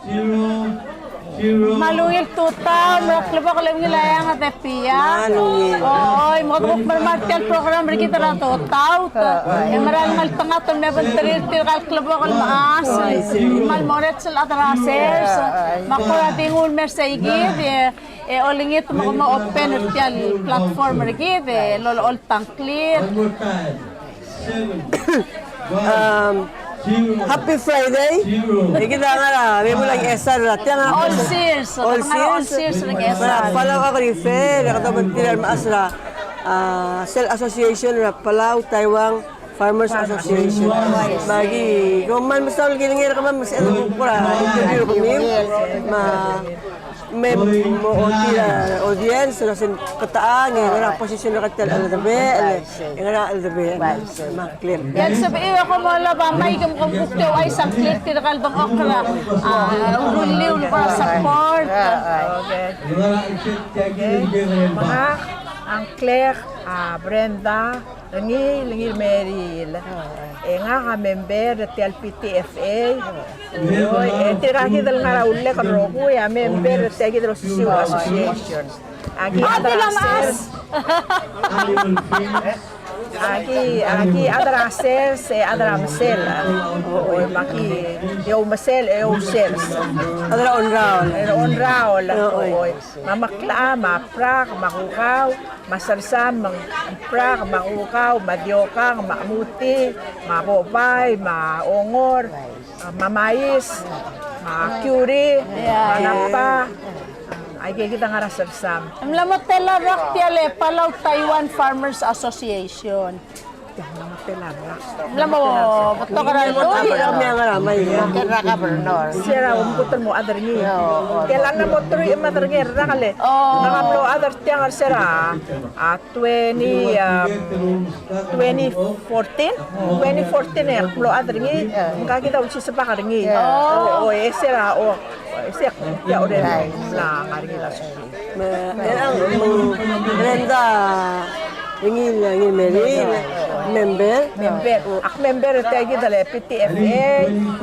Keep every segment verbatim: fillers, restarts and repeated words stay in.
Me a ungil tutau, me a klebokel el ungil a Eanged e Pia. Oi, me kede kuk mei er tia el program er kid er a tutau. E mera el ngeltengat el me bengterir tirka el klebokel el mechas. Me a lmo er a chelsel a chad er a sers. Me ak kora di nguu el mer seikid, e, e olengit me ke mo open er tia el platform er kid, e lolechol a ngklir. Um, Happy Friday. E kid a ngar er a bebul a Ngchesar er a tiang a All Sers. All Sers. All Sers er a Ngchesar. Palau Agri Fair, e kede obengterir a remechas er a, a, sel association er a Palau Taiwan Farmers Association. Me aki, kom kmal mesaul el kilengei er kemam me sebeched el kuk kora interview er kemiu. Me Me mo ochotii a audience er a sel kutechang, e ngera position er kau er tia el cheldebechel, e ngera cheldebechel. Me a ngklir. E a lsebechiu e kom olab a mic me kom kuk di ouchais a ngklir tirka el dengchokl er a, a, rullii el kora support. Okay. Me ngak a ngklek a Brenda Rengiil, Rengiil Meril. E ngak a member er tia el P T F A. Oi, e tirka kid el ngar er a ullek el rokui a member er tia kid el osisiu el association. Aki chad er a sers. Aki, aki chad er a sers, e chad er a mesel. Oi, me aki oumesel, e ousers. Chad er a ongraol. E ongraol. Oi. Me a Meklecham, me a Brak, me a Kukau, me a Sersam, me a Brak, me a Kukau, me a Diokang, me a Chemuti, me a Bobai, me a Ongor, me a Mais, me a Kiuri, me a Napa. Aike kid a ngar er a Sersam. Ng mla mo tela el rak tia el Palau Taiwan Farmers Association. Ng mla mo betok er a lluich. Ker er a governor. Sera omkut el mo chad er ngii. Kel a mla mo teruich me a chad er ngii el rak el. Ngak a mlo chad er tiang er sera, a, twenty, um, twenty fourteen. Twenty fourteen e ak mlo chad er ngii. Ngka kid a ulsisebak er ngii. O, e sera, o, e sera, e a orrenges el ngar er ngii el association. Me, e a, me, Brenda Rengiil, Rengiil Meril, member. Member. Ak member er tia kid el P T F A,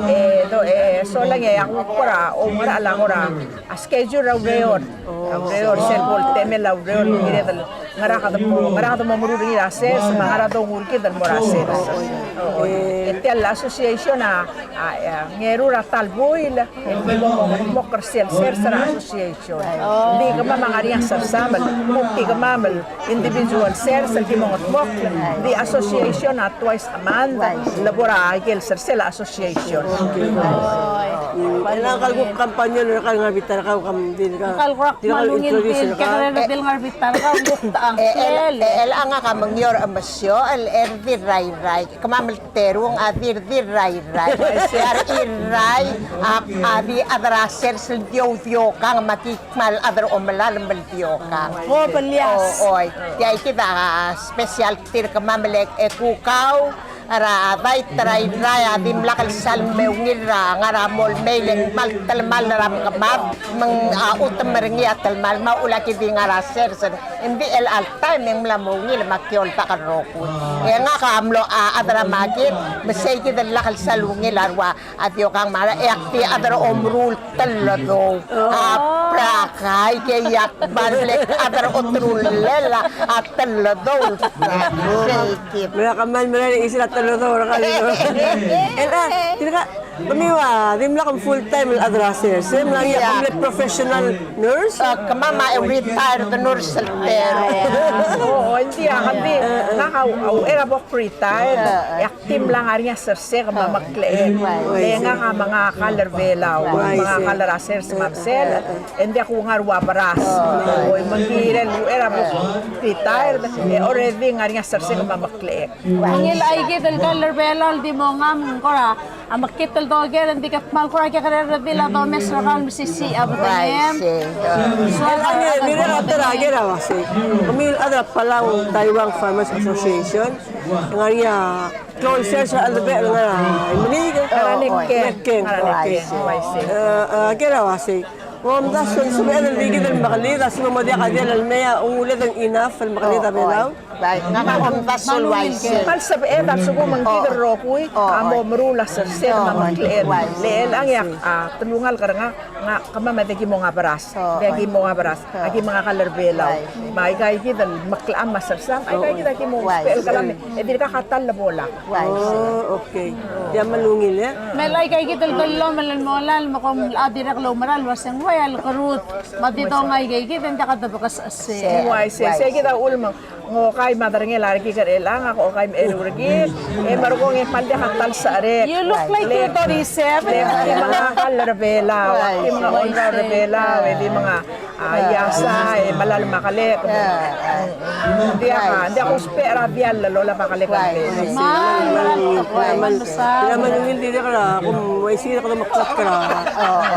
e, do, e, solang e ak kora, o, ngar er a, ngar er a, a schedule er a ureor. A ureor, sel bo el temel a ureor, kired el, ngera kede mo, ngera kede mo meruul er ngii er a sers, me a ngera dongu er kid el mo er a sers. E tia el association a, a, a, ngeru er a ta el buil, e ng di mo mengedmokl er sel sers er a association. Ng di kemam a ngar er ngii a sersam el, kuk di kemam el individual sers el di mengedmokl, di association a twice a month, le bo er a ikel sersel a association. E ng kuk companion er kau el ngar er a bita er kau, kom di kau. Kmal ungil di el kekerei el di ngar er a bita er kau, kuk ta a ngklel. E, el, e, el a ngak a mengior a mesio, el er di Rairai. Kemam el terung a di er di Rairai. A re Irrai, a, a di chad er a sers el di oudiokang, me aki kmal chad er a omelalem el diokang. O, belias. O, oi. Tia kid a special tir kemam el e Kukau, er a dait er a Irrai a dimlak el sal me ungil er a ngar er a mo el mei le ng kmal telemall er a mekemad, me ng, a, chutem er ngii a telemall, me a uchul aki di ngar er a sers. Ng di el all time e ng mla mo ungil me aki oldak el rokui. E ngak a mlo, a, chad er a makit, me sei kid el lak el sal ungil a rua a diokang me a, e ak di chad er a omeruul telledou. A brak, aike a kmal bek chad er a oterullel a telledou. Sei kid. Me a kmal merael er a isel a telledou er kau. E a, tirka, kemiu a dimlak el full time el chad er a sers, e mla er ngii a kmal professional nurse. A, kemam a retired nurse el terung. O, ng di a, ng di, ngak a, a, uchei er a bo ku retired, e ak di mla ngar er ngii a sersek me a meklechek. Le ngak a menga a kall er a Belau, menga a kall er a sers me a mesel, e ng diak kungar ua beras. Oi, me ng kirel uchei er a bo ku retired, e already ngar er ngii a sersek me a meklechek. Ngii el aikid el kall er a Belau el di monga me ng kora a mekngit el doker, e ng di ke kmal kora kekerei el redil a domes er kau el mesisiich a bedengem. Uaisei. Soal a ngii, ngii a ta er a, ker a uaisei. Kemiu el chad er a Palau Taiwan Farmers Association, ng ngar er ngii a klou el sers er a cheldebechel el ngar er a Imeliik. Ngar er a Nekkeng. Nekkeng. Ngar er a Nekkeng. Uaisei. E, e, ker a uaisei. Omdasu el sebeched el di kid el mekelid, a lsekum e ng mo diak a diall el mei a unguled e ng enough el mekelid a Belau. Bai, ngak a omdasu el uaisei. Kmal sebeched a lsekum e ng kid el rokui a mo meruul a sersel me a meklechel. Le chelechang e a telungalek er ngak, ngak kemam a di ki mo ngabras. Di ki mo ngabras. Aki menga kall er Belau. Me aika kid el meklecham me a sersam, aika kid aki mo ousbech el kelam e dirkak a ta el lebo lak. Oh, okay. Tia kmal ungil, e? Me aika kid el dellomel el mo melai me kom locha dirrek el oumera el uaseng ua el kerut me a di dongai aika kid e ng diak a debekesechesei. Uaisei, sei kid a uchul me ng okai me a derengel a rekik er chelechang, ak okai me a eru er kid, e merekong e kmal diak a ta el secherek. You look like you're thirty-seven. Le aki menga kall er Belau, aki menga ongraol er Belau, e di menga a, iasa, e melalem a kelek. Ng diak, ng diak ousbech er a diall el olab a kelek. Kmal, kmal, kmal ungil dirrek er a, kom uaisei kede meklatk er a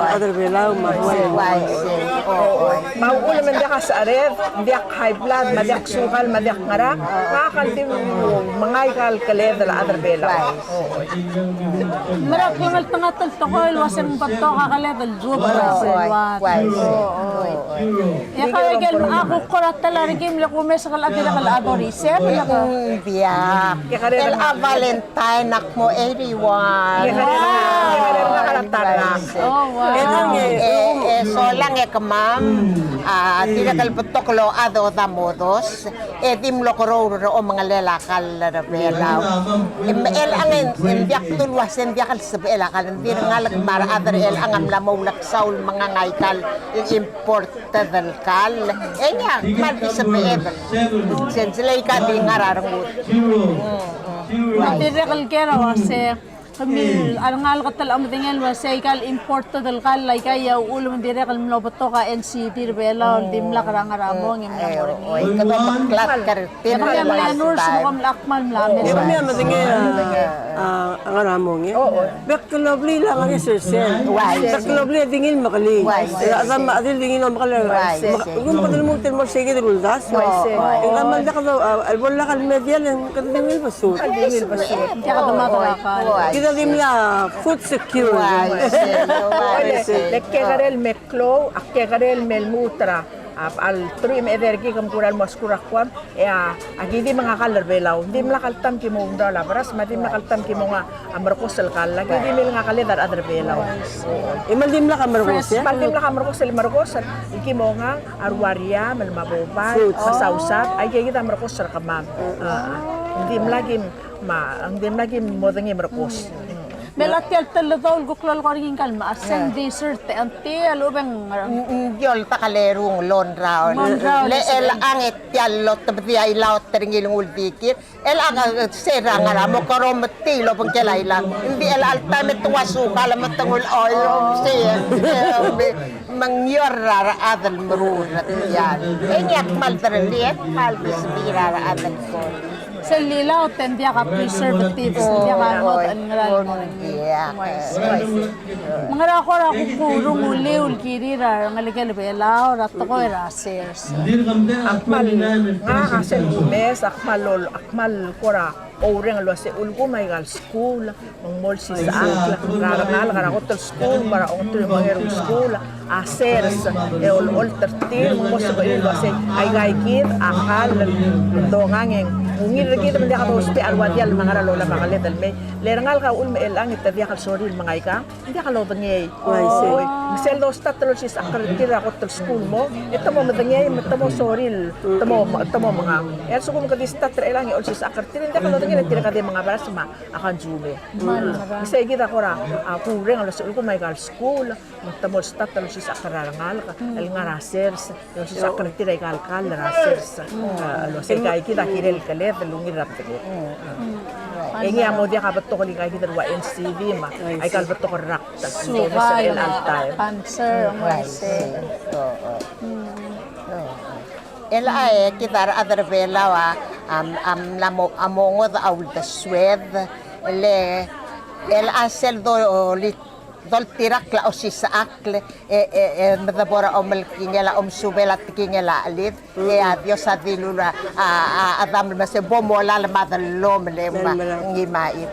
rechad er Belau me a uaisei. Me a uchul me ng diak a sechered, ng diak high blood, me a diak sukal, me a diak ngerang, ngak a di menga aika el keled el chad er Belau. Mera klengeltengat el tekoi el uaseng betok a keled el duubech er a seluat. E kau aike el, a kuk kora tela er kim le kumes el dirrek el chad er a isei, e le ko. Ng diak. El a Valentine ak mo eighty-one. Oh, wow. E, e solang e kemam a dirrek el betok el ochad e oda mo dos, e di mlo keroul er a omengelel a kall er Belau. E chelechang e ng diak dul uasei ng diak el sebechel a kall, ng di rengalek me a rechad er chelechang a mla mo uleksau el menga aika el import ted el kall, e ng kmal di sebeched. Sel, sel aika di ngar er a rengud. A dirrek el ker a uase, kemiu a rengalek a te medengei el uase aika el imported el kall, aika a uchul me ng dirrek el mlo betok a N C D er Belau el dimlak er a ngar er a mong e mla mo er ngii. Oi, kede meklatk er tir. Kemiu a mle nurse me kom mla kmal mla mes. Kemiu a medengei a, a ngar er a mong, e? Bek el obliil a ngar er ngii a sersel. Bek el obliil a di ngii el mekelii. Uaisei. A chad me a chad el di ngii el omekall. Uaisei. Ng kede lmuut el mo er sei kid el uldasu. Uaisei. E kmal diak a, a, el bo lak el media e ng kede di ngii el besut. Kede di ngii el besut. Kede di mla food secure. Uaisei. Uaisei. Le kekerei el me klou, a kekerei el me lmuut er a a, a le teruich me a edei er kid e ke kuk el mo skuul er a Guam, e a, aki di menga kall er Belau. Ng dimlak el taem ki mo oungraol a beras, me a dimlak el taem ki mo menga a merekos el kall. Aki di mle menga kall er a rechad er Belau. E kmal dimlak a merekos, e? Kmal dimlak a merekos el merekos el ki mo menga a rua riamel me a bobai, me a sausab, aika kid a merekos er kemam. A, a. Ng dimlak ki, me a, ng dimlak ki modengei merekos. Me a tia el teledou el kuk lolekoi er ngii ngkal me a seng dessert e ng tia el lubeng. Ng di oltak el eru el ongraol. Ongraol. Le chelechang e tia el otebedii a ilaot er ngii el nguu el dikir. Chelechang e se er a ngar er a mo kerometii el obengkel a ilaot. Ng di chelecha el taem e te ua sukal me te nguu el oil. Se, e, me ng ior er a rechad el meruul er tia. E ngii a kmal derellii, e kmal di sebechir a rechad el kol. Sel lilaot e ng diak a preservatives, ng diak a ngodech el ngerang. Ng diak. Me ngera kora kuk urunguliu el kirir a rengelekel Belau er a tekoi er a sers? A kmal, ngak a sel kumes, a kmal ol, a kmal kora oureng el uase ulekum aika el skuul, me ng mo olsisechakl er a rengalek er a kot el skuul, me a ongeteruich me a ongeru el skuul, a sers e olecholt er tir, me ng mo sebechir el uasei aika kid a kall el dongang e ng ungil er kid me ng diak dousbech a rua diall me a ngera lolab a keled el mei. Le rengalek a uchul me chelechang e te diak el sorir el menga aika, ng diak lodengei. Uaisei. Me sel dostart el olsisechakl er tir er a kot el skuul mo, e te mo medengei, me te mo sorir, te mo, te mo menga. E a lsekum ke di start er chelechang e olsisechakl er tir, ng diak lodengei, le tirka di menga beras me a consume. Me sei kid a kora, a, kureng el uase ulekum aika el skuul, me te mo start el olsisechakl er a rengalek el ngar er a sers, e olsisechakl er tir aika el kall er a sers. A, el uase aika kid a kirel keled el ungil er a bedenged. E ngii a mo diak a betok el aika kid el ua N C D me aika el betok el rakt. Sugar, cancer, uaisei. Chelecha e kid a rechad er Belau a, a, a mla mo, a mo ngodech a uldesued, le chelecha sel do, o, li, doltirakl a osisechakl, e, e, e, me de bo er a omelekingel a omesubel a tekingel a chelid, e a Dios a dilu a, a, a Adam el uase bo molalem a dellomel e ngii me a chid.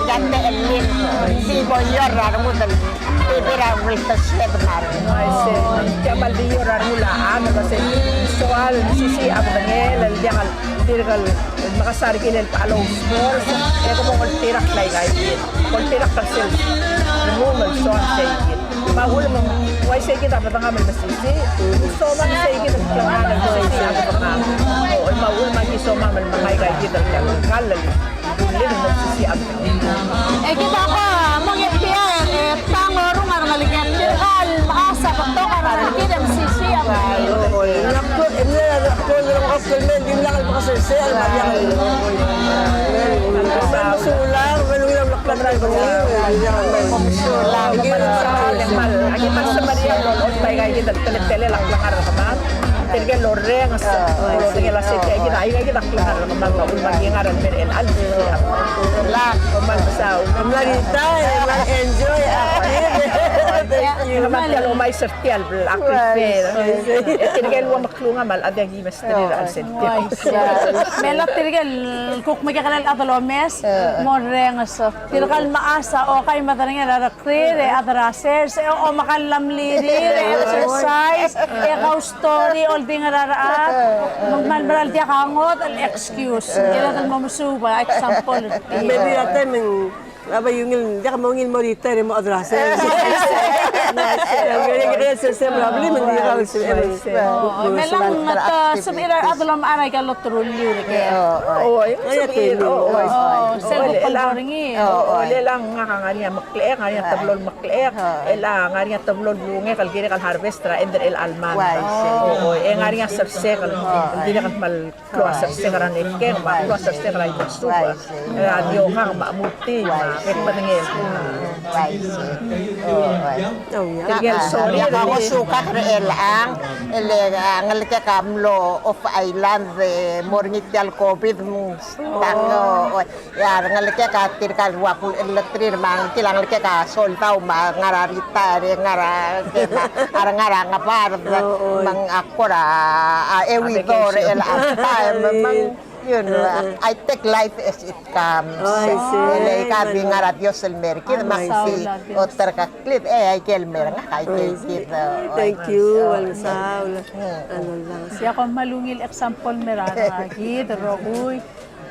ya techellir, di bo ior a rengud el, di bo er a rengud el sel mar. Aisei, tia kmal di ior a rengul a chad, me se, soal, sisiich a bedengel, el diak el, dirk el, mekesai a rekil el Palau Sports, e ke bo oltirakl aika kid. Oltirakl er sel, rengum el soal sei kid. Me a uchul me ng ua Sei kid a bedengam el mesisiich, ng somam sei kid el klengar el mesisiich a bedengam. O, el ma, el ma ki somam el mengai kid el klengar el mesisiich a bedengam. E kid a ko, mo nge tia, e, tang orung a rengeleked, tirka el mechas a betok a rengelekel kid el mesisiich a bedengam. Aki kmal semeriar el oltaik a kid el teletelel a klengar er kemam. Tirke el orrenges, a, olodengei el uasei tia kid a, aika kid a klengar er kemam, me a uchul me aki ngar er a mera el chelsel. Lak, kmal mesaul. Kmal enjoy, kmal enjoy. Thank you. Kmal tia el omais er tia el blak el fair. E tirke el ua meklou a mal, a diak ki mesterir a chelsel tia. Me a tirke el kuk mekekerei el chad el omes, mo orrenges. Tirka el mechas a okai me a derengel a Krir, e a chad er a sers, e omekall a mlirir, e exercise, e kau story, oldingel er a rechad, me ng kmal mera el diak a ngodech el excuse. Kired el mo mesuub a example er tir. Me di a taem e ng, a bai ungil, diak mo ungil mo retire e mo chad er a sers. Ng kirel sers el blim, me ng di kau sers. O, me lang, te sebechir a rechad el omechar aika el oterulliu er ker. O, sebechir, o, sel kuk el bo er ngii. O, le lang ngak a ngar er ngii a meklechek, ngar er ngii a teblo el meklechek, e le ngar er ngii a teblo el blungek el kirek el harvest er a end er chelecha el month. O, e ngar er ngii a sersekel, el dirrek el kmal klou a sersekel er a nekeng, me a klou a sersekel er a ikosubech. Er a diokang me a muti, me a bek el bedengel. Tirke el sorir. Ngak a ngosukak er chelechang, e le, a, ngelekek a mlo off island, e mo er ngii tia el COVID, me ng stuck, o, e a rengelekek a tirka el ua kulechelir me a ngklel a ngelekek a soldau me a ngar er a retire, ngar er a, ke me a, a re ngar er a Ngebard, me ng a kora, a, euidor er chelecha el taem, me ng, you know, I take life as it comes. E le aika di ngar er a Dios el mer kid, me ng di oterkeklid, e aike el mer ngak, aike el kid. Thank you, Alsa. Ia kom kmal ungil example el mer a rechad er kid el rokui.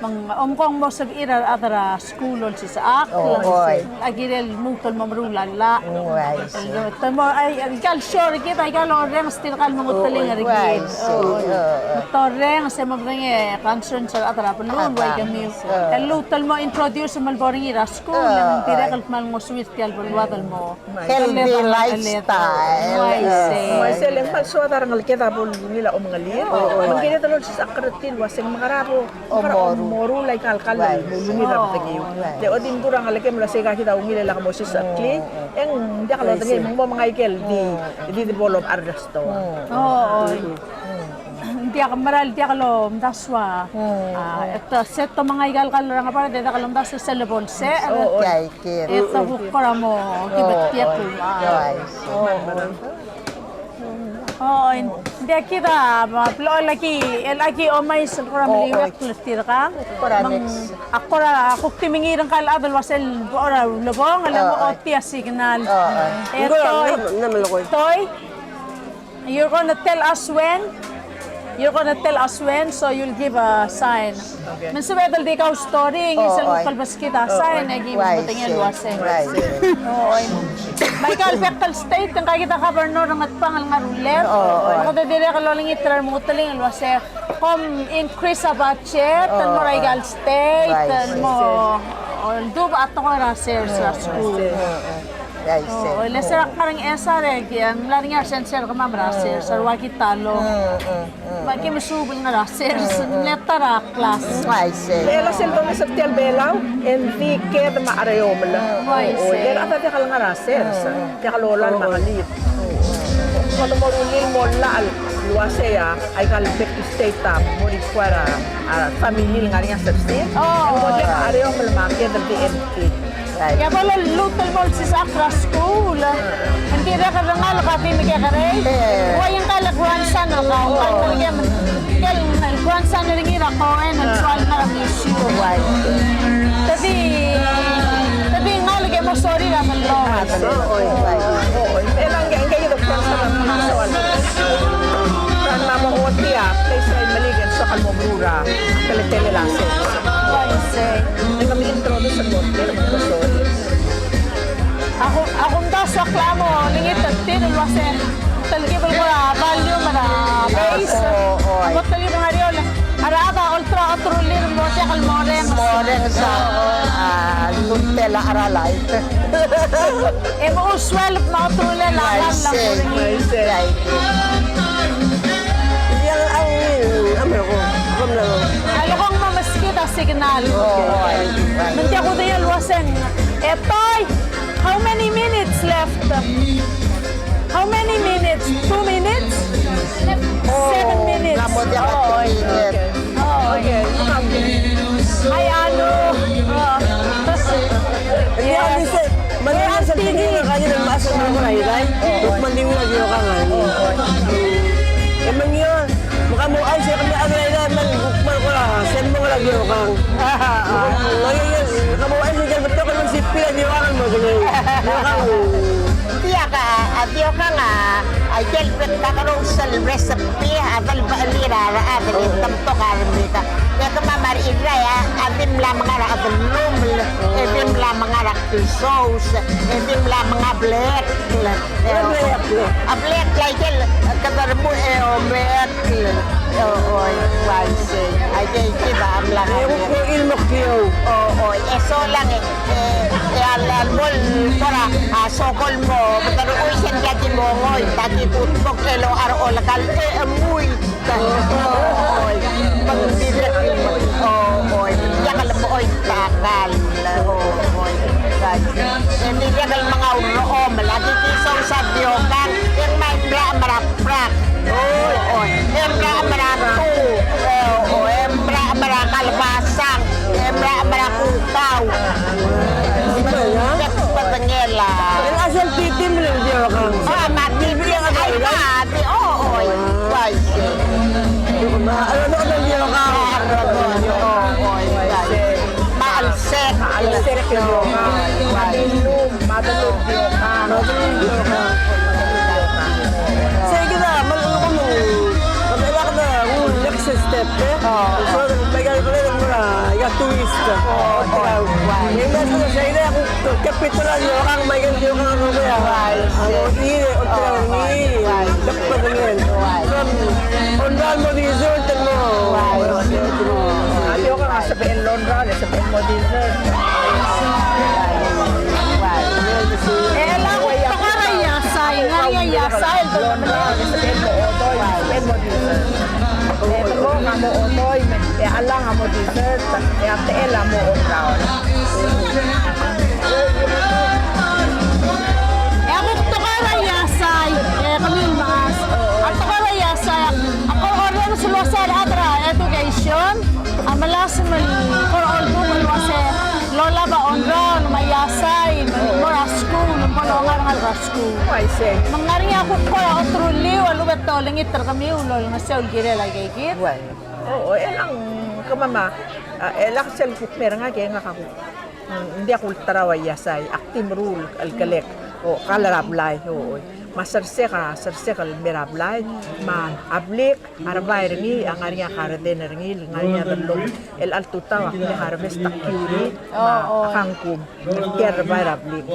Me ng omko ng mo sebechir a rechad er a skuul el olsisechakl. A kirel lmuut el mo meruul a llach. Te mo, ai, aika el show er kid, aika el orrenges tirka el menguteling er kid. Me te orrenges e mo medengei a concerns er a rechad er a beluu el ua ikemiu. El lmuut el mo introduce me le bo er ngii er a skuul, e ng dirrek el kmal ngosuir tia el beluad el mo healthy lifestyle. Uaisei. Uaisei, le ng kmal soad a rengeleked a bo lungil a omengelir. Me ng kired el olsisechakl er tir el uasei ng mekera bo, mekera bo moruul aika el kall el mo lungil er a bedengiu. Le ng di mdu er a ngelekem el uasei aika kid a ungil e lak mosisecheklii, e ng diak lodengei, me ng mo mengai aike el di, di bo lobechar er a stoa. Ng diak, mera el diak lomdasu a, a, e te, se te mengai aika el kall er a Ngebard, e diak lomdasu sel bo lsebechel. E te kuk kora mo ki betiek. O, ng diak kid a, a, blechoel aki, el aki omais el kora meliuekl er tirka. Me ng, a kora kuk di mengiil er ngka el chad el uasei bo er a ulebongel e ng ochotii a signal. E Toi, Toi, you're gonna tell us when. You're gonna tell us when, so you'll give a sign. Me ng sebeched el di kau story, e ngii sel kuk el beskid a sign, e ki medengei el uasei. Me aika el bek el state, ngka kid a governor er a Ngatpang el ngar er a ullel, kede dirrek el olengit er a remenguteling el uasei, kom increase a budget el mo er aika el state el mo oldubech a tekoi er a sers er a skuul. O, le se er a klengar er a sers e ki mla er ngii a sensei er kemam er a sers, a ua ki talong. Me aki mesuub el ngar er a sers, ng mle ta er a klas. Uaisei. Le sel domes er tia el Belau, e ng di ked me a chereomel. Uaisei. Le a rechad a diak el ngar er a sers, diak lolai me a ngelid. Kede mo rullii el mo llach el uasei a, aika el bek el state a mo require a, a family el ngar er ngii a sersir. O, e ng mo diak a chereomel me a ked el di empty. Ia bo lluut el mo olsisechakl er a skuul. Ng dirrek el rengalek a di mekekerei. Ua ngka el grandson er kau, ngka el mo ikel, ngke el grandson er ngii er a Cohen el soal ngar er a museum. Te di, te di ngalek e mo sorir a bellobel. Grandma mo ochotii a place er a Imeliik e ng soak el mo meruul a teletelel a sers. Uaisei. Ng kemiu el introduce el mo, mo sorir. Ak, ak omdasu a klamo, olengit el Tir el uase telkib el kora value me a base. O, o, o. Mo telkib el ngar er eou el a rechad a olterau a oterulir el mo diak el morrenges. Morrenges a, a, lmuut el a cheral a. E mo suelb me a oterulel a cheral a morrenges. Uaisei. A lekong mo meskid a signal. O, o, o. Me ng diak kudengei el uaseng. E toi, how many minutes left? How many minutes? Two minutes? Seven minutes. Oh, okay. Oh, okay. Hi, Anu. Oh. Yes. Hey, Auntie Dee. Diak a, a diokang a, a ikel bek kakerous el recipe a delbechelir a rechad el te betok a remekang. E kemam a rechad er a, a di mla menga er a chedemam, e di mla menga er a klsous, e di mla menga blekl. A blekl a ikel kede remuul e omekl. O, oi, uaisei. Aike, aike kid a mla. E kuk el mo klou. O, oi, e solang e, e, e a lebo el kora, a sokol mo, betok el uaisei, ng diak ki mo ngoi, ta ki kutmokl el locha er a olekall, e, e mui. O, oi. Me ng dirrek el mo, o, oi. Diak el mo oitakal. O, oi. E ng dirrek el menga urreomel, a ki, ki sousau a diokang, e ng mei mla mera prak. Oi, oi. E mla mera tu. E, oi, e mla mera kalbasang. E mla mera kukau. Bek bedengel a. El a sel titim el diokang. A, me a titim, ai, me a ti, o, oi. Uaisei. Me a, o, oi, uaisei. Me a chelsek. Me a chelsek el diokang. Uaisei. Mother load diokang. Mother load diokang. Sei kid a, me a lechub e ng, me a lechub e ng next step, e? O. So, me a ikel, me a ikel, me a ikel twist. O, o. E me a sei kid a, capital a diokang, me a ikel diokang a rokui a. Uaisei. A rokui, e, olterau er ngii. Uaisei. Debedengel. Uaisei. From, ongraol el mo dessert el mo. Uaisei. A diokang a sebechel el ongraol, e sebechel el mo dessert. E a kuk tekoi er a iasai, ngar er ngii a iasai el dolab. E a tekoi a mo dessert, e a techel a mo ongraol. E a kuk tekoi er a iasai, e kemiu el mechas. A tekoi er a iasai, a kora orrenges el uasei a rechad er a education a melasem el kora oldubech el uasei lolab a ongraol me a iasai, me ng mo er a skuul, me ng mo longarm er a skuul. Uaisei. Me ng ngar er ngii a kuk kora oteruliu a lechub e te olengit er kemiu el olengeseu el kirel aika kid. Uai. O, o, e ng kemam a, a, e ng sel kuk mei er ngak e ngak a kuk, mm, ng diak kulterau a iasai, ak di meruul el kelek, o, kall er a blai, o, o. Me a sersek a, sersek el mei er a blai, me a blik, a rebai er ngii, a ngar er ngii a garden er ngii, el ngar er ngii a dellomel, el chelechal tutau, a kmal harvest a kiuri, me a kangkum. Tia el rebai er a blik.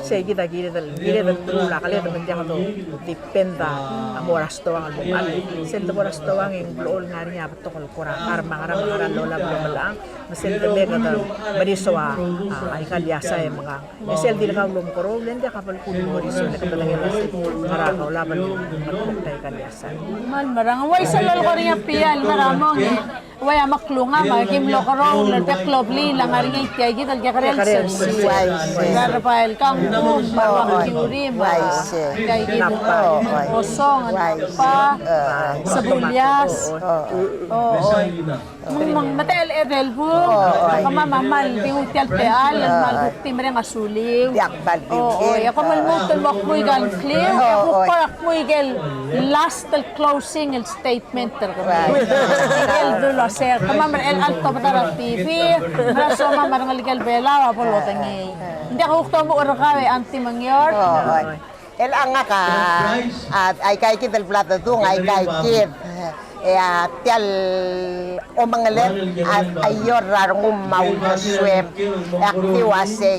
Sei kid a kired el, kired el meruul a keled me ng diak do depend a mo er a stoang el mo mechar. Sel debo er a stoang e ng blechoel ngar er ngii a betok el kora ngar me a ngerang, ngerang el lolab el omelechang. Me sel debo kede meriso a, a, aika el iasai e mengang. Me sel di le kau el omekeroul e ng diak a belkul el mo riso, le kede medengei el uasei ngera a olab el ngetmokl aika el iasai. Kmal merang. Uaisei el lolekoi er ngii a Pia el ngar er a mong e Uai, a meklou a ngak me aki mlo keroul el bek el obliil a ngar er ngii tia kid el kekerei el sers. Uaisei. Bai el kangkung, bai el kiuri, bai tia kid el osong, bai sebulias. Oi. Me ng, me ng, me te el edei el buk, kemam a kmal di nguu tia el techall, el kmal di mereng a suliu. Oi, e kom lmuut el mo kmu aika el ngkliu, e kuk kora kmu aika el last el closing el statement er kemiu. Aike el dulu a se, kemam er chelecha el tobed er a T V, me a somam a rengelekel Belau a bo lodengei. Ng diak kuk domuchel er kau e Auntie Mengiort. Oi. Chelechang ngak a, a, aika kid el bla dedung, aika kid. E a tia el omengeled a, a ior er a rengum me a uldesuem. E ak di uasei,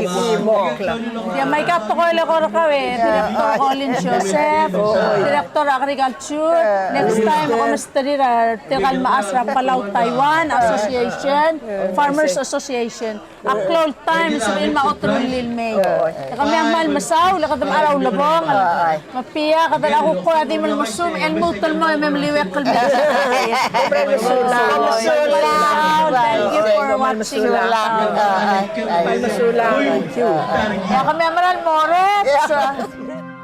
Tia, me aika tekoi el eko er kau e, Director Colin Joseph, Director Agriculture, next time, kom mesterir a tirka el mechas er a Palau Taiwan Association, Farmers Association. A klou el taem el sebechir el mo oterullii el mei. E kemiu a kmal mesaul, e kede mechar a ulebongel. Me tia kede a kuk kora di mle mesuub, e lmuut el mo e me meliuekl el mei. Mesulang. Thank you for watching. Mesulang. Thank you. E kemiu a mera el mo er a